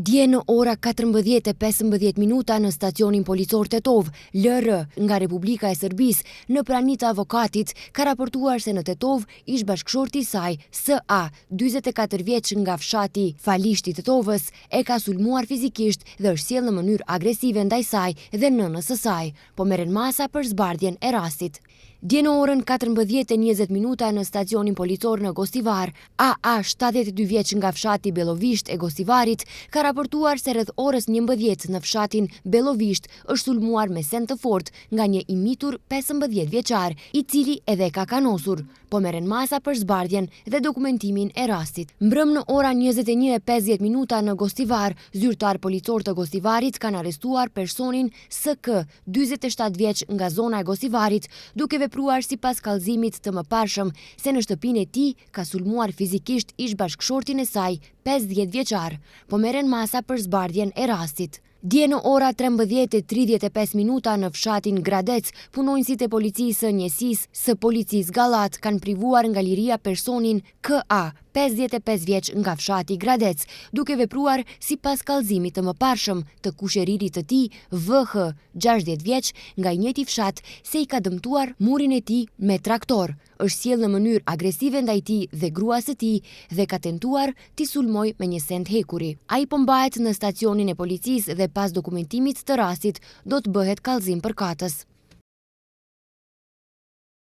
Dje në ora 14:15 minuta në stacionin policor Tetovë, LR, nga Republika e Serbisë, në prani të avokatit, ka raportuar se në Tetovë, ish bashkëshorti i saj, SA, 44 vjeç nga fshati Falisht i Tetovës, e ka sulmuar fizikisht dhe është sjellë në mënyrë agresive ndaj saj dhe nënës së saj. Po merren masa për zbardhjen e rastit. Dje në orën 14:20 minuta në stacionin policor në Gostivar, AA, 72 vjeç nga fshati Bellovisht e Gostivarit, ka raportuar se rreth orës 11 në fshatin Bellovisht është sulmuar me send të fortë nga një i mitur 15 vjeçar, i cili edhe e ka kanosur. Po merren masa për zbardhjen dhe dokumentimin e rastit. Mbrëmë në ora 21:50 minuta në Gostivar, zyrtarë policorë të Gostivarit kanë arrestuar personin SK, 47 vjeç nga zona e Gostivarit, duke vepruar sipas kallëzimit të mëparshëm se në shtëpinë e tij ka sulmuar fizikisht ish bashkëshortin e saj, 50 vjeçar. Po merren masa për zbardhjen e rastit. Dje në ora 13:35 minuta në fshatin Gradec, punonjësit e policisë së njësisë së policisë Gallatë kanë privuar nga liria personin KA, 55 vjeç nga fshati Gradec, duke vepruar sipas kallëzimit të mëparshëm të kushëririt të tij VH, 60 vjeç, nga i njëjti fshat se i ka dëmtuar murin e tij me traktor. Është sjellë në mënyrë agresive ndaj tij dhe gruas së tij dhe ka tentuar t'i sulmojë me një send hekuri. Ai po mbahet në stacionin e policisë dhe pas dokumentimit të rastit do të bëhet kallëzim përkatës.